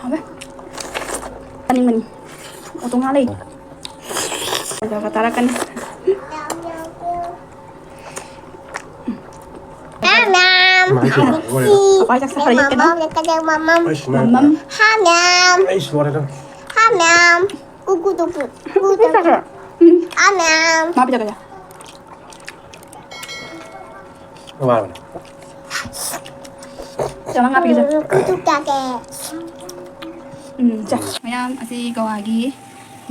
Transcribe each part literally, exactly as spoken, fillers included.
ꯍꯥꯎꯋꯦ꯫ ꯆꯥꯅꯤꯡꯕꯅꯤ꯫ ꯑꯣꯇꯣ ꯉꯥ ꯂꯩ꯫ ꯐꯖꯕ ꯇꯥꯔꯛꯀꯅꯤ꯫ ꯃꯌꯥꯝ꯫ ꯃꯥꯏ ꯁꯤꯗ ꯂꯣꯏꯔꯦ꯫ ꯄꯄꯥ ꯆꯥꯛ ꯆꯥꯔꯤ ꯀꯩꯅꯣ? ꯃꯃꯝ꯫ ꯑꯩꯁ, ꯃꯃꯝ꯫ ꯍꯥ ꯃꯌꯥꯝ꯫ ꯑꯩꯁ, ꯂꯣꯏꯔꯦ꯫ ꯍꯥ ꯃꯌꯥꯝ꯫ ꯀꯨꯀꯨ ꯇꯨꯀꯨ꯫ ꯀꯨꯀꯨ ꯇꯨꯀꯨ꯫ ꯎꯝ꯫ ꯍꯥ ꯃꯌꯥꯝ꯫ ꯃꯥ ꯄꯤꯖꯒꯦ꯫ ꯋꯥꯔꯕꯅꯦ꯫ ꯆꯥꯃ ꯉꯥ ꯄꯤꯒꯦꯁꯦ꯫ ꯎꯝ, ꯀꯨꯇꯨ ꯀꯥꯀꯦ꯫ ꯎꯝ, ꯆꯥ꯫ ꯃꯌꯥꯝ, ꯑꯁꯤ ꯒꯋꯥꯒꯤ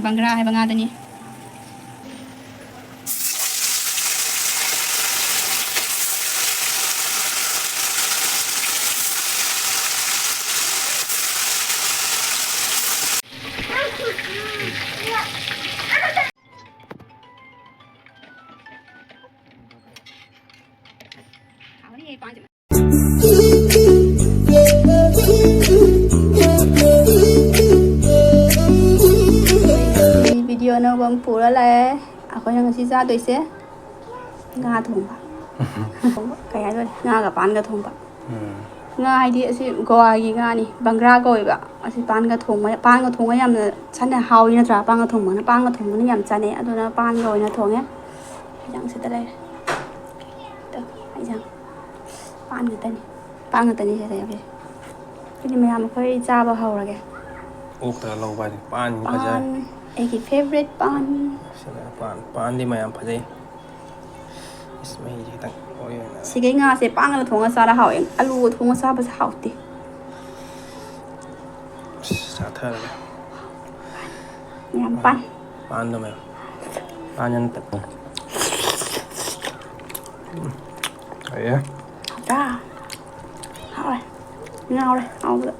ꯕꯪꯒ꯭ꯔꯥ ꯍꯥꯏꯕ ꯉꯥꯗꯨꯅꯤ꯫ ꯚꯤꯗꯤꯑꯣ ꯑꯅꯧꯕ ꯑꯃ ꯄꯨꯔ ꯂꯥꯛꯑꯦ꯫ ꯑꯩꯈꯣꯏꯅ ꯉꯁꯤ ꯆꯥꯗꯣꯏꯁꯦ ꯉꯥ ꯊꯣꯡꯕ꯫ ꯀꯩ ꯍꯥꯏꯗꯣꯏꯅꯣ? ꯉꯥꯒ ꯄꯥꯟꯒ ꯊꯣꯡꯕ꯫ ꯎꯝ꯫ ꯉꯥ ꯍꯥꯏꯗꯤ ꯑꯁꯤ ꯒꯣꯋꯥꯒꯤ ꯉꯥꯅꯤ, ꯕꯪꯒ꯭ꯔꯥ ꯀꯧꯋꯦꯕ꯫ ꯑꯁꯤ ꯄꯥꯟꯒ ꯊꯣꯡꯕ, ꯄꯥꯟꯒ ꯊꯣꯡꯉ ꯌꯥꯝꯅ ꯆꯥꯅ ꯍꯥꯎꯋꯤ ꯅꯠꯇ꯭ꯔꯥ? ꯄꯥꯟꯒ ꯊꯣꯡꯕꯅ, ꯄꯥꯟꯒ ꯊꯣꯡꯕꯅ ꯌꯥꯝ ꯆꯥꯅꯩ, ꯑꯗꯨꯅ ꯄꯥꯟꯒ ꯑꯣꯏꯅ ꯊꯣꯡꯉꯦ꯫ ꯍꯤꯟꯖꯥꯡ ꯁꯤꯗ ꯂꯩꯔꯦ꯫ ꯇꯣ, ꯍꯤꯟꯖꯥꯡ꯫ ꯄꯥꯟ ꯉꯥꯛꯇꯅꯤ꯫ ꯄꯥꯟ ꯉꯥꯛꯇꯅꯤ ꯁꯤꯗ ꯌꯥꯎꯔꯤꯁꯦ꯫ ꯑꯗꯨꯗꯤ ꯃꯌꯥꯝ ꯑꯩꯈꯣꯏ ꯆꯥꯕ ꯍꯧꯔꯒꯦ꯫ ꯑꯣꯛꯇꯒ ꯂꯧꯕ ꯍꯥꯏꯗꯤ ꯄꯥꯟ ꯐꯖꯔꯦ꯫ ꯄꯥꯟ, ꯑꯩꯒꯤ ꯐꯦꯕꯔꯦꯠ ꯄꯥꯟ꯫ ꯁꯤꯗ ꯄꯥꯟ, ꯄꯥꯟꯗꯤ ꯃꯌꯥꯝ ꯐꯖꯩ꯫ ꯏꯁ, ꯃꯍꯤꯁꯦ ꯈꯤꯇꯪ ꯑꯣꯏ ꯑꯣꯏꯅ꯫ ꯁꯤꯒꯩ ꯉꯥꯁꯦ ꯄꯥꯟꯒ ꯊꯣꯡꯉ ꯆꯥꯔ ꯍꯥꯎꯋꯦ꯫ ꯑꯂꯨꯒ ꯊꯣꯡꯉ ꯆꯥꯕꯁꯦ ꯍꯥꯎꯇꯦ꯫ ꯑꯁ, ꯆꯥꯊꯔꯒꯦ꯫ ꯌꯥꯝ ꯄꯥꯟ꯫ ꯄꯥꯟꯗꯣ ꯃꯌꯥꯝ꯫ ꯄꯥꯟ ꯌꯥꯝ ꯇꯞꯄꯦ꯫ ꯎꯝ꯫ ꯐꯩꯌꯦ꯫ ꯍꯥꯎꯇ꯭ꯔꯥ? ꯍꯥꯎꯔꯦ꯫ ꯉꯥꯎꯔꯦ ꯍꯥꯎꯕꯗ꯫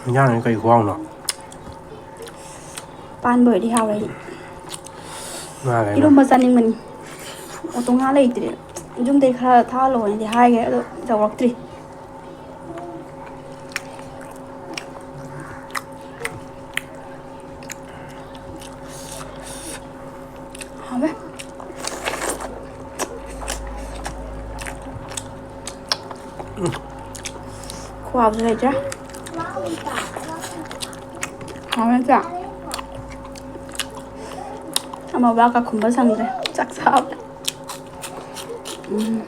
ꯏꯟꯖꯥꯡꯁꯤ ꯀꯩ ꯈꯨꯍꯥꯎꯅꯣ? ꯄꯥꯟꯕ ꯑꯣꯏꯔꯗꯤ ꯍꯥꯎꯔꯦ ꯑꯩꯗꯤ꯫ ꯉꯥꯒ ꯏꯔꯣꯝꯕ ꯆꯥꯅꯤꯡꯕꯅꯤ꯫ ꯑꯣꯇꯣ ꯉꯥ ꯂꯩꯇ꯭ꯔꯦ꯫ ꯌꯨꯝꯗꯩ ꯈꯔ ꯊꯥꯍꯜꯂꯛꯑꯣꯅꯗꯤ ꯍꯥꯏꯒꯦ, ꯑꯗꯣ ꯌꯧꯔꯛꯇ꯭ꯔꯤ꯫ ꯍꯥꯎꯋꯦ꯫ ꯈꯨꯍꯥꯎꯁꯨ ꯂꯩꯇ꯭ꯔꯦ꯫ ꯍꯥꯎꯔꯦ ꯆꯥꯛ꯫ ꯑꯃ ꯕꯥꯛꯀ ꯈꯨꯝꯕ ꯁꯪꯗ꯭ꯔꯦ ꯆꯥꯛ ꯆꯥꯕꯗ꯫ ꯎꯝ꯫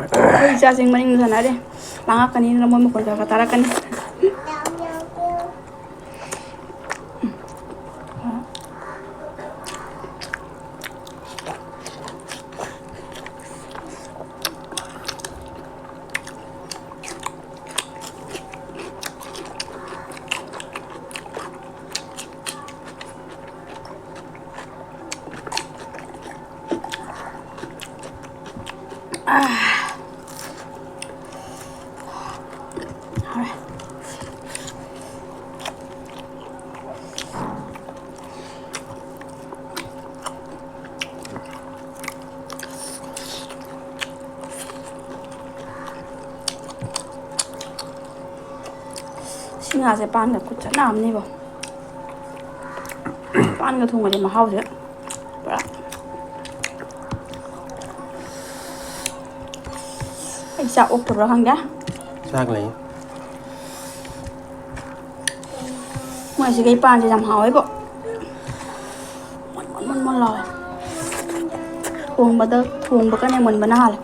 ꯑꯩꯈꯣꯏ ꯏꯆꯥꯁꯤꯡ ꯃꯅꯤꯡꯗ ꯁꯥꯟꯅꯔꯦ꯫ ꯂꯥꯡꯉꯛꯀꯅꯤꯗꯅ ꯃꯣꯏ ꯃꯈꯣꯟ ꯈꯔ ꯈꯔ ꯇꯥꯔꯛꯀꯅꯤ꯫ ꯁꯤ ꯉꯥꯁꯦ ꯄꯥꯟꯒ ꯈꯨꯠꯆꯥꯟꯅ ꯑꯃꯅꯤꯕꯣ꯫ ꯄꯥꯟꯒ ꯊꯣꯡꯉꯗꯤ ꯃꯍꯥꯎꯁꯦ ꯄꯨꯔꯥ꯫ ꯑꯩ ꯆꯥꯛ ꯑꯣꯛꯇꯕ꯭ꯔꯥ ꯈꯪꯗꯦ꯫ ꯆꯥꯛ ꯂꯩ꯫ ꯃꯣꯏ ꯑꯁꯤꯒꯤ ꯄꯥꯟꯁꯦ ꯌꯥꯝ ꯍꯥꯎꯋꯦꯕꯣ꯫ ꯃꯣꯟ ꯃꯣꯟ ꯃꯣꯟ ꯃꯣꯟ ꯂꯥꯎꯋꯦ꯫ ꯊꯣꯡꯕꯗ, ꯊꯣꯡꯕꯒꯅꯦ ꯃꯨꯟꯕꯅ ꯍꯥꯜꯂꯦ꯫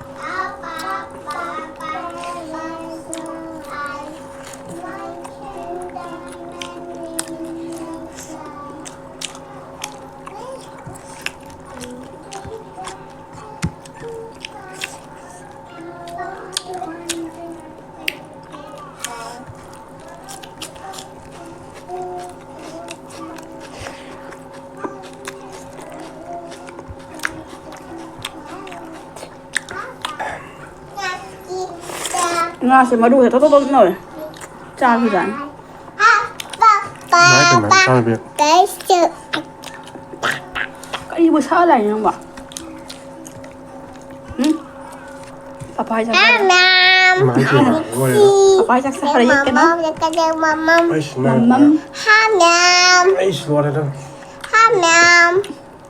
ꯉꯥꯁꯦ ꯃꯔꯨ ꯍꯦꯛꯇ ꯊꯣꯛ ꯊꯣꯛ ꯅꯧꯋꯦ꯫ ꯆꯥꯈꯤꯖꯥꯠꯅꯤ꯫ ꯉꯥ ꯀꯃꯥꯏꯅ ꯆꯥꯔꯨꯒꯦ? ꯀꯔꯤꯕꯨ ꯁꯛꯑ ꯂꯥꯛꯏꯅꯣ ꯅꯪꯕꯣ? ꯎꯝ? ꯄꯄꯥ ꯍꯥꯏ ꯆꯠꯈ꯭ꯔꯦ꯫ ꯀꯃꯥꯏꯅ ꯇꯧꯔꯤꯅꯣ? ꯂꯣꯏꯔꯦꯗ꯫ ꯈ꯭ꯋꯥꯏ ꯆꯥꯛ ꯆꯥꯔ ꯌꯦꯠꯀꯅꯨ꯫ ꯃꯃꯝ ꯂꯦꯛꯀꯗꯦ ꯃꯃꯝ꯫ ꯑꯩꯁ, ꯃꯥꯏ ꯃꯃꯝ꯫ ꯍꯥ ꯃꯌꯥꯝ꯫ ꯑꯩꯁ, ꯂꯣꯏꯔꯦꯗ꯫ ꯍꯥ ꯃꯌꯥꯝ꯫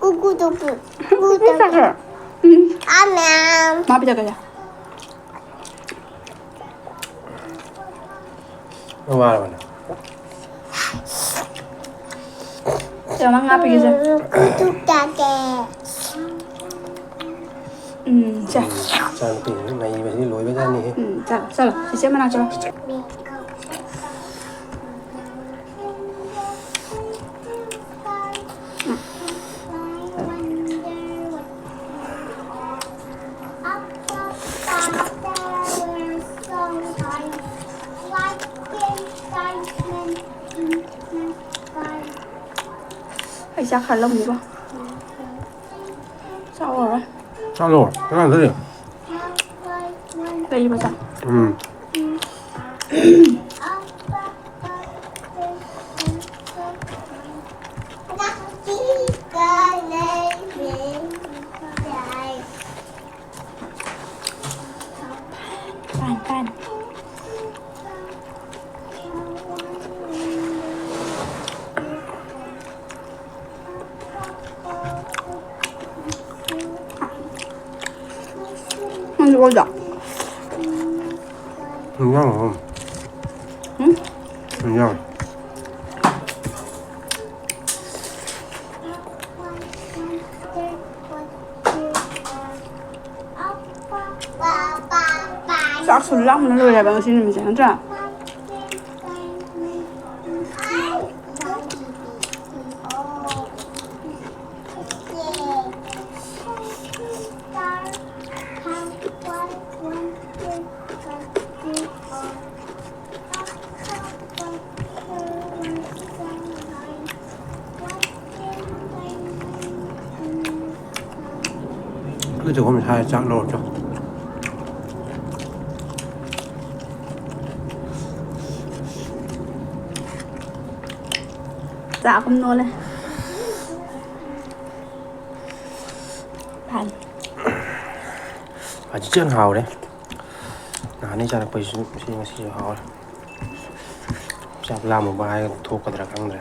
ꯀꯨꯀꯨ ꯇꯨꯀꯨ꯫ ꯀꯨꯀꯨ ꯇꯨꯀꯨ꯫ ꯆꯥꯈ꯭ꯔꯣ꯫ ꯎꯝ꯫ ꯍꯥ ꯃꯌꯥꯝ꯫ ꯃꯥ ꯄꯤꯖꯒꯦ꯫ ꯋꯥꯔꯕꯅꯦ꯫ ꯆꯦ, ꯅꯪ ꯉꯥ ꯄꯤꯒꯦꯁꯦ꯫ ꯀꯨꯀꯨ ꯇꯨꯀꯨ꯫ ꯎꯝ, ꯁꯦ꯫ ꯏꯆꯥꯅꯨꯄꯤꯁꯤꯡꯁꯤ ꯅꯩꯕꯁꯤꯗꯤ ꯂꯣꯏꯕꯖꯥꯠꯅꯤꯍꯦ꯫ ꯎꯝ, ꯆꯠꯂꯣ, ꯆꯠꯂꯣ꯫ ꯆꯤꯆꯦ ꯃꯅꯥꯛ ꯆꯠꯂꯣ꯫ ꯎꯝ꯫ ꯑꯩ ꯆꯥꯛ ꯈꯔ ꯂꯧꯅꯤꯀꯣ꯫ ꯆꯥꯎꯔꯔꯣꯏ꯫ ꯆꯥꯂꯣ꯫ ꯀꯅꯥ ꯂꯩ? ꯂꯩꯕ ꯆꯥ꯫ ꯎꯝ꯫ ꯄꯥꯟ, ꯄꯥꯟ꯫ ꯅꯪꯁꯨ ꯑꯣꯏꯗꯣ? ꯏꯟꯖꯥꯡ ꯑꯍꯨꯝ꯫ ꯎꯝ? ꯏꯟꯖꯥꯡ꯫ ꯆꯥꯛꯁꯨ ꯂꯥꯝꯕꯅ ꯂꯣꯏꯔꯦ ꯍꯥꯏꯕ ꯉꯁꯤ ꯅꯨꯃꯤꯠꯁꯦ, ꯅꯠꯇ꯭ꯔꯥ? ꯑꯩꯈꯣꯏ ꯆꯥꯛꯈꯨꯝ ꯁꯥꯏ ꯆꯥꯛ ꯂꯧꯔꯛꯇ꯭ꯔꯣ? ꯆꯥꯛ ꯑꯍꯨꯝ ꯅꯣꯜꯂꯦ꯫ ꯐꯅꯤ꯫ ꯐꯗꯤꯖꯟ ꯍꯥꯎꯔꯦ꯫ ꯑꯅꯤ ꯆꯥꯔꯛꯄꯁꯤꯁꯨ ꯁꯤ ꯉꯁꯤꯁꯨ ꯍꯥꯎꯔꯦ꯫ ꯆꯥꯛ ꯂꯥꯝꯃꯨꯕ ꯍꯥꯏꯒꯗ꯭ꯔꯥ ꯊꯣꯛꯀꯗ꯭ꯔꯥ ꯈꯪꯗ꯭ꯔꯦ꯫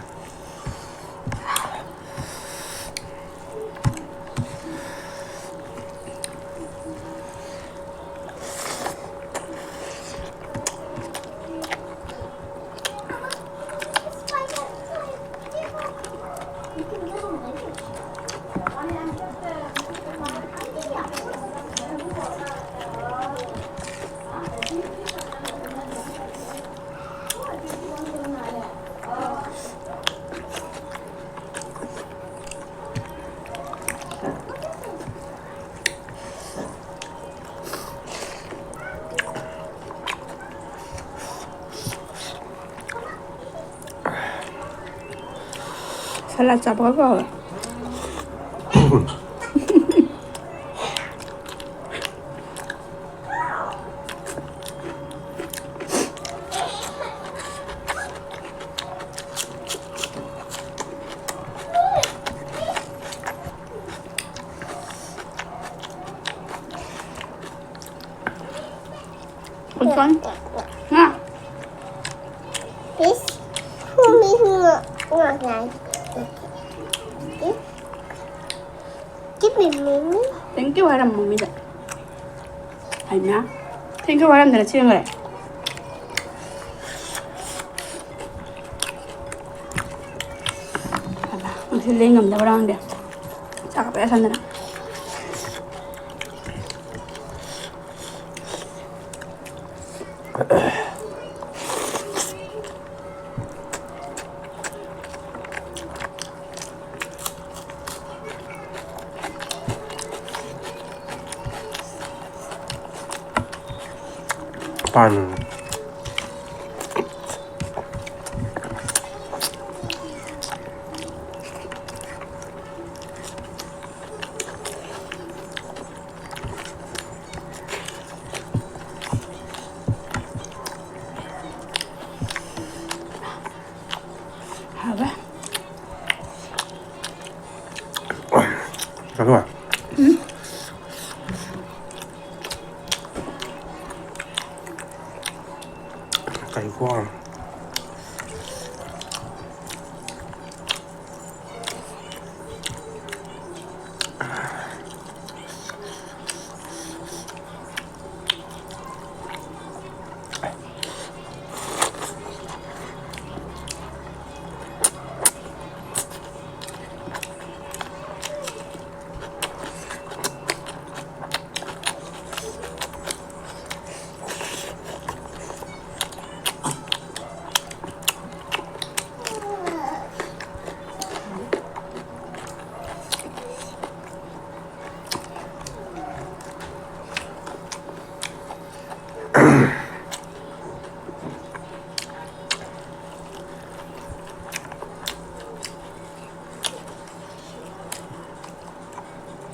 ꯁꯂꯥꯗ ꯆꯥꯕꯒ ꯀꯥꯎꯋꯦ꯫ Which one? Huh? This? Who me who not like? This? Give me, Mimi. Thank you ꯍꯥꯏꯔꯝꯃꯣ ꯃꯤꯗ꯫ ꯍꯩꯃꯥ, thank you ꯍꯥꯏꯔꯝꯗꯅ ꯆꯦꯟꯈ꯭ꯔꯦ꯫ ꯍꯩꯃꯥ, ꯉꯁꯤ ꯂꯦꯡ ꯉꯝꯗꯕ꯭ꯔꯥ ꯈꯪꯗꯦ꯫ ꯆꯥꯛ ꯀꯞꯄ ꯌꯥꯁꯟꯗꯅ꯫ ꯄꯥꯟ꯫ ꯍꯥꯎꯕ꯭ꯔꯥ? ꯀꯩꯅꯣ? ꯎꯝ? ꯀꯔꯤ ꯈꯨꯍꯥꯎꯅꯣ꯫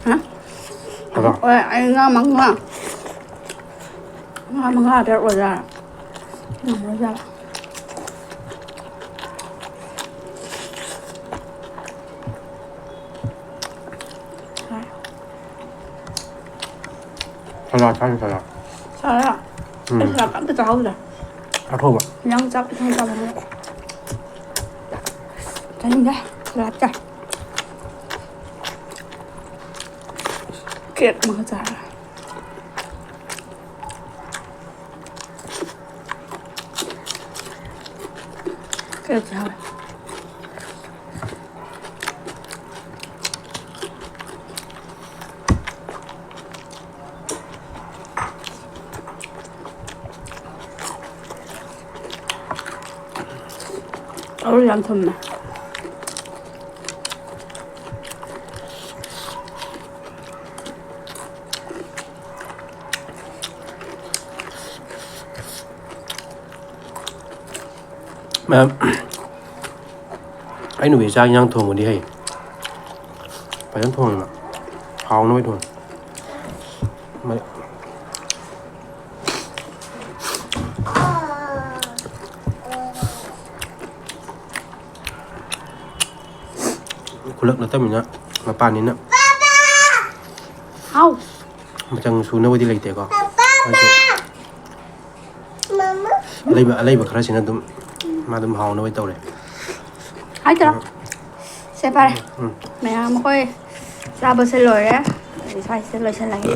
ꯍꯥ? ꯍꯜꯂꯣ꯫ ꯍꯣꯏ, ꯑꯩ ꯉꯥ ꯃꯉꯥ, ꯉꯥ ꯃꯉꯥ ꯇꯔꯨꯛ ꯑꯣꯏꯖꯥꯠꯂꯣ? ꯉꯝꯃꯣꯏꯖꯥꯠꯂꯣ? ꯁꯂꯥꯗ ꯆꯥꯁꯤ, ꯁꯂꯥꯗ꯫ ꯁꯂꯥꯗ? ꯎꯝ꯫ ꯑꯩ ꯁꯂꯥꯗ ꯑꯝꯇ ꯆꯥꯍꯧꯗ꯭ꯔꯦ꯫ ꯆꯥꯊꯣꯛꯑꯕ? ꯅꯪ ꯆꯥꯛ ꯏꯟꯁꯥꯡ ꯆꯥꯕ ꯍꯧꯔꯣ꯫ ꯆꯥꯅꯤꯡꯗꯦ꯫ ꯁꯂꯥꯗ ꯆꯥꯏ꯫ ꯀꯦꯛ ꯑꯃꯒ ꯆꯥꯔꯦ꯫ ꯀꯦꯛ ꯆꯥꯔꯦ꯫ ꯑꯔꯨ ꯌꯥꯝ ꯊꯨꯝꯃꯦ꯫ ꯃꯌꯥꯝ, ꯑꯩ ꯅꯨꯄꯤ ꯆꯥꯛ ꯏꯟꯁꯥꯡ ꯊꯣꯡꯕꯗꯤ ꯍꯩ꯫ ꯐꯖꯅ ꯊꯣꯡꯉꯦꯕ꯫ ꯍꯥꯎꯅꯕ ꯊꯣꯡꯉꯦ꯫ ꯃ-, ꯈꯨꯂꯛ ꯅꯠꯇꯕꯅꯤꯅ, ꯃꯄꯥꯟꯅꯤꯅ꯫ ꯍꯥꯎ꯫ ꯃꯆꯪ ꯁꯨꯅꯕꯗꯤ ꯂꯩꯇꯦꯀꯣ꯫ ꯑꯗꯨ ꯃꯃꯥ꯫ ꯑꯂꯩꯕ ꯑꯂꯩꯕ ꯈꯔꯁꯤꯅ ꯑꯗꯨꯝ ꯃꯥ ꯑꯗꯨꯝ ꯍꯥꯎꯅꯕ ꯇꯧꯔꯦ꯫ ꯍꯥꯏꯗ꯭ꯔꯣ? ꯁꯦ, ꯐꯔꯦ꯫ ꯃꯌꯥꯝ ꯑꯩꯈꯣꯏ ꯆꯥꯕꯁꯦ ꯂꯣꯏꯔꯦ꯫ ꯑꯩ ꯁ꯭ꯋꯥꯏꯁꯤꯗ ꯂꯣꯏꯁꯤꯜꯂꯒꯦ꯫